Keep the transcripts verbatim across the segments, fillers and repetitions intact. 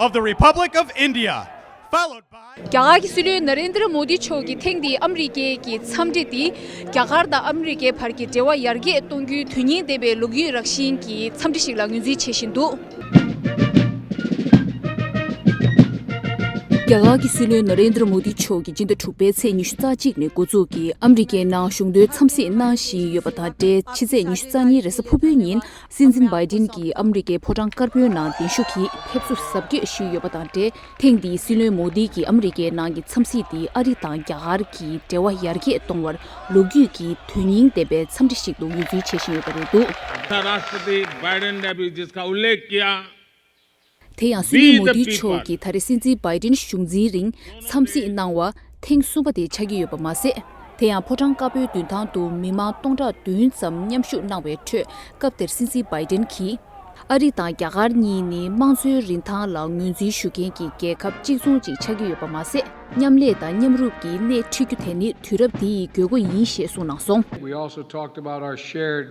of the Republic of India, followed by རྒྱ་གར་གྱི་སྲིད་བློན་ན་རེན་དྲ་མོ་དི་མཆོག་གིས་ཐེངས་འདིའི་ཨ་མི་རི་ཀའི་གི་འཚམས་འདྲི་འདི་རྒྱ་གར་དང་ཨ་མི་རི་ཀའི་བར་གྱི་འབྲེལ་བ་ཡར་རྒྱས་གཏོང་རྒྱུའི་དོན་སྙིང་ལྡན་པའི་ལོ་རྒྱུས་རང་བཞིན་གྱི་འཚམས་འདྲི་ཞིག་ལ་ངོས་འཛིན་བྱེད་བཞིན་འདུག་རྒྱ་གར་གྱི་སྲིད་བློན་ན་རེན་དྲ་མོ་དི་མཆོག་གིས་སྤྱི་ཟླ་དྲུག་པའི་ཚེས་ཉི་ཤུ་རྩ་གཅིག་ནས་འགོ་འཛུགས་ཀྱིས་ཨ་མི་རི་ཀའི་ནང་གཞུང་དོན་འཚམས་གཟིགས་གནང་བཞིན་ཡོད་པ་དང་འབྲེལ། ཕྱི་ཚེས་ཉི་ཤུ་རྩ་གཉིས་རེས་གཟའ་ཕུར་བུའི་ཉིན་སྲིད་འཛིན་བྷའི་ཌེན་གྱིས་ཨ་མི་རི་ཀའི་ཕོ་བྲང་དཀར་པོའི་ནང་གདན་ཞུ་གིས་ཕེབས་བསུ་གཟབ་རྒྱས་ཞུས་ཡོད་པ་དང་འབྲེལ། ཐེངས་འདིའི་སྲིད་བློན་མོ་དི་གིས་ཨ་མི་རི་ཀའི་ནང་གི་འཚམས་གཟིགས་འདི་ཨ་རི་དང་རྒྱ་གར་གྱི་འབྲེལ་བ་ཡར་རྒྱས་གཏོང་བར་ལོ་རྒྱུས་ཀྱི་དོན་སྙིང་ལྡན་པའི་འཚམས་འདྲི་ཞིག་ཏུ་ངོས་འཛིན་བྱེད་བཞིན་ཡོད་པ་རེད་འདུག Rashtrapati Biden ne bhi jiska ullekh kiya, དེ་ཡང་སྲིད་བློན་མོ་དི་མཆོག་གིས་ད་རེས་སྲིད་འཛིན་བྷའི་ཌེན་གཞུང་འཛིན་རིང་འཚམས་གཟིགས་གནང་བ་ཐེངས་གསུམ་པ་དེ་ཆགས་ཀྱི་ཡོད་པ་མ་ཟད། དེ་ཡང་ཕོ་བྲང་དཀར་པོའི་མདུན་ཐང་དུ་མི་མང་སྟོང་ཕྲག་བདུན་ཙམ་མཉམ་ཞུགས་གནང་བའི་ཁྲོད། སྐབས་དེར་སྲིད་འཛིན་བྷའི་ཌེན་གྱིས། ཨ་རི་དང་རྒྱ་གར་གཉིས་ནི་དམངས་གཙོའི་རིན་ཐང་ལ་ངོས་འཛིན་ཞུ་མཁན་གྱི་རྒྱལ་ཁབ་གཅིག་མཚུངས་གཅིག་ཆགས་ཀྱི་ཡོད་པ་མ་ཟད། མཉམ་ལས་དང་མཉམ་རུབ་ཀྱིས་སྣེ་ཁྲིད་རྒྱུ་དེ་ནི་དུས་རབས་འདི་ཡི་དགོས་མཁོ་ཡིན་ཞེས་གསུངས་གནང་སོང་། We also talked about our shared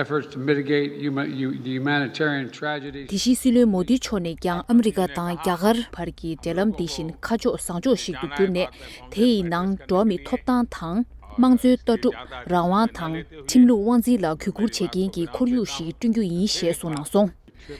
efforts to mitigate huma- hu- the humanitarian tragedy. དེ་བཞིན་སྲིད་བློན་མོ་དི་མཆོག་ནས་ཀྱང་ཨ་མི་རི་ཀ་དང་རྒྱ་གར་བར་གྱི་འབྲེལ་ལམ་འདི་བཞིན་ཁ་ཕྱོགས་བཟང་ཕྱོགས་ཤིག་ཏུ་བསྒྱུར་ནས། དེ་ཡི་ནང་འགྲོ་བ་མིའི་ཐོབ་ཐང་དང་། དམངས་གཙོའི་ལྟ་གྲུབ། རང་དབང་དང་། ཁྲིམས་ལུགས་དབང་འཛིན་ལ་གུས་བཀུར་བྱེད་མཁན་གྱི་ཁོར་ཡུག་ཞིག་བསྐྲུན་རྒྱུ་ཡིན་ཞེས་གསུངས་གནང་སོང་།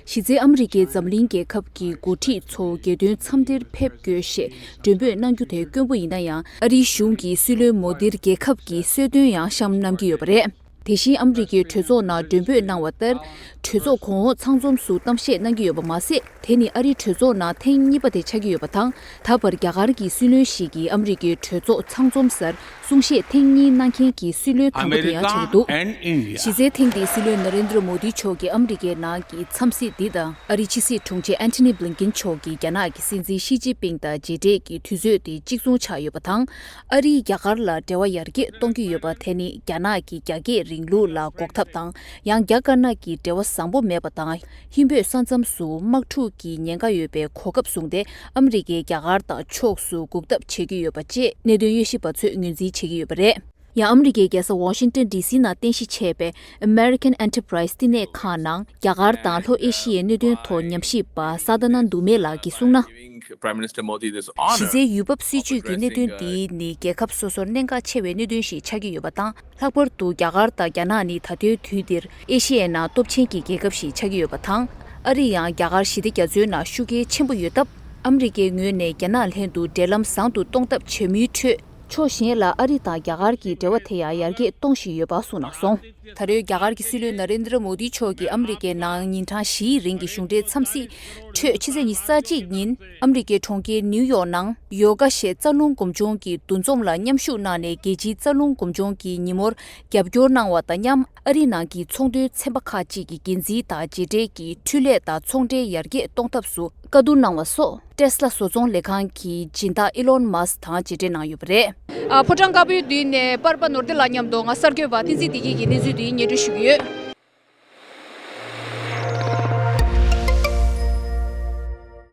གཞི་རྩའི་ཨ་མི་རི་ཀའི་འཛམ་གླིང་རྒྱལ་ཁབ་ཀྱི་འགོ་ཁྲིད་ཚོ་རྒྱལ་དོན་འཚམས་འདྲིར་ཕེབས་དགོས་ཞེས་མགྲོན་འབོད་གནང་རྒྱུ་དེ་དཀོན་པོ་ཡིན་ན་ཡང་། ཨ་རིའི་གཞུང་གིས་སྲིད་བློན་མོ་དིར་རྒྱལ་ཁབ་ཀྱི་གསོལ་སྟོན་ཡང་བཤམས་གནང་གི་ཡོད་པ་རེད། དེ་བཞིན་ཨ་མི་རི་ཀའི་གྲོས་ཚོགས་ནང་མགྲོན་འབོད་གནང་བ་ལྟར། གྲོས་ཚོགས་གོང་འོག་ཚང་འཛོམས་སུ་གཏམ་བཤད་གནང་གི་ཡོད་པ་མ་ཟད། དེ་ནི་ཨ་རིའི་གྲོས་ཚོགས་ནང་ཐེངས་གཉིས་པ་དེ་ཆགས་ཀྱི་ཡོད་པ་དང་། ད་བར་རྒྱ་གར་གྱི་སྲིད་བློན་ཞིག་གིས་ཨ་མི་རི་ཀའི་གྲོས་ཚོགས་ཚང་འཛོམས་སར་གསུང་བཤད་ཐེངས་གཉིས་གནང་མཁན་གྱི་སྲིད་བློན་དང་པོ་དེ་ཡང་ཆགས་ཀྱི་འདུག་གཞི་རྩའི་ཐེངས་འདིའི་སྲིད་བློན་ན་རེན་དྲ་མོ་དི་མཆོག་གིས་ཨ་མི་རི་ཀའི་ནང་གི་འཚམས་གཟིགས་འདི་དང་། ཨ་རིའི་ཕྱི་སྲིད་དྲུང་ཆེ་ཨན་ཐོ་ནི་བྷི་ལིན་ཀིན་མཆོག་གིས་རྒྱ་ནག་གི་སྲིད་འཛིན་ཞི་ཅིན་ཕིང་དང་མཇལ་འཕྲད་ཀྱི་དུས་ཚོད་དེ་གཅིག་མཚུངས་ཆགས་ཡོད་པ་དང་། ཨ་རིས་རྒྱ་གར་ལ་འབྲེལ་བ་ཡར་རྒྱས་གཏོང་གི་ཡོད་པ་དེ་ནི་རྒྱ་ནག་གི་རྒྱ་སྐྱེད་རིང་ལུགས་ལ་འགོག་ཐབས་དང་། ཡང་རྒྱ་དཀར་ནག་གི་འབྲེལ་བ་བཟང་པོ་མེད་པ་དང་། ཧིན་བོད་ས་མཚམས་སུ་དམག་འཁྲུག་གི་ཉེན་ཁ་ཡོད་པའི་གོ་སྐབས་བཟུང་སྟེ། ཨ་མི་རི་ཀས་རྒྱ་གར་དང་ཕྱོགས་སུ་འགུག་ཐབས་བྱེད་ཀྱི་ཡོད་པ་བཅས་གནད་དོན་དབྱེ་ཞིབ་པ་ཚོས་ངོས་འཛིན་བྱེད་ཀྱི་ཡོད་པ་རེད། ཡང་ཨ་མི་རི་ཀའི་རྒྱལ་ས་ཝ་ཤིང་ཏོན་ཌི་སི་ནང་རྟེན་གཞི་བྱས་པའི་American Enterprise་བསྟི་གནས་ཁང་ནང་རྒྱ་གར་དང་ལྷོ་ཨེ་ཤི་ཡའི་གནད་དོན་ཐོག་ཉམས་ཞིབ་པ་སཱ་དཱ་ན་དུ་མེ་ལགས་ཀྱིས་གསུངས་ན། Prime Minister Modi this honor གཞི་རྩའི་ཡུལ་བབ་སྲིད་ཇུས་ཀྱི་གནད་དོན་འདི་ནི་རྒྱལ་ཁབ་སོ་སོར་གནད་འགག་ཆེ་བའི་གནད་དོན་ཞིག་ཆགས་ཀྱི་ཡོད་པ་དང་། ལྷག་པར་དུ་རྒྱ་གར་དང་རྒྱ་ནག་ནི་ད་ལྟའི་དུས་འདིར་ཨེ་ཤི་ཡའི་ནང་སྟོབས་ཆེན་གྱི་རྒྱལ་ཁབ་ཞིག་ཆགས་ཀྱི་ཡོད་པ་དང་། ཨ་རི་ཡང་རྒྱ་གར་ཞི་བདེ་རྒྱ་མཚོའི་ནང་ཤུགས་རྐྱེན་ཆེན་པོ་ཡོད་སྟབས། ཨ་མི་རི་ཀའི་ངོས་ནས་རྒྱ་ནག་ལྷན་དུ་འབྲེལ་ལམ་བཟང་དུ་གཏོང་ཐབས་བྱ་མུས་ཁྲོད། ཕྱོགས་གཞན་ལ་ཨ་རི་དང་རྒྱ་གར་གྱི་འབྲེལ་བ་དེ་ཡང་ཡར་རྒྱས་གཏོང་བཞིན་ཡོད་པ་གསུངས་གནང་སོང་། ད་རེས་རྒྱ་གར་གྱི་སྲིད་བློན་ན་རེན་དྲ་མོ་དི་མཆོག་གིས་ཨ་མི་རི་ཀའི་ནང་ཉིན་གྲངས་བཞིའི་རིང་གི་གཞུང་འབྲེལ་འཚམས་གཟིགས་ཁྲོད་ཕྱི་ཚེས་ཉི་ཤུ་རྩ་གཅིག་ཉིན་ཨ་མི་རི་ཀའི་གྲོང་ཁྱེར་ནིའུ་ཡོག་ནང་ཡོ་ག་ཞེས་རྩ་རླུང་སྒོམ་སྦྱོང་གི་འདུ་འཛོམས་ལ་མཉམ་ཞུགས་གནང་ནས། རྒྱལ་སྤྱིའི་རྩ་རླུང་སྒོམ་སྦྱོང་གི་ཉིན་མོར་རྒྱབ་སྐྱོར་གནང་བ་དང་མཉམ། ཨ་རི་ནང་གི་ཚོང་དོན་ཚན་པ་ཁག་ཅིག་གི་འགན་འཛིན་དང་མཇལ་འཕྲད་ཀྱིས་འཕྲུལ་ལས་དང་ཚོང་འབྲེལ་ཡར་རྒྱས་གཏོང་ཐབས་སུ་བཀའ་བསྡུར་གནང་བ་སོགས། ཏེ་སི་ལ་བཟོ་ཚོང་ལས་ཁང་གི་སྦྱིན་བདག་ཨི་ལོན་མཱ་སི་དང་མཇལ་འཕྲད་གནང་ཡོད་པ་རེད། ཨ། ཕོ་བྲང་དཀར་པོའི་མདུན་ནས་པར་པ་ནོར་བདེ་ལགས་མཉམ་དུ་ང་གསར་འགོད་པ་བསྟན་འཛིན་བདེ་སྐྱིད་ཀྱིས་གནས་ཚུལ་འདི་སྙན་སྒྲོན་ཞུ་གི་ཡོད།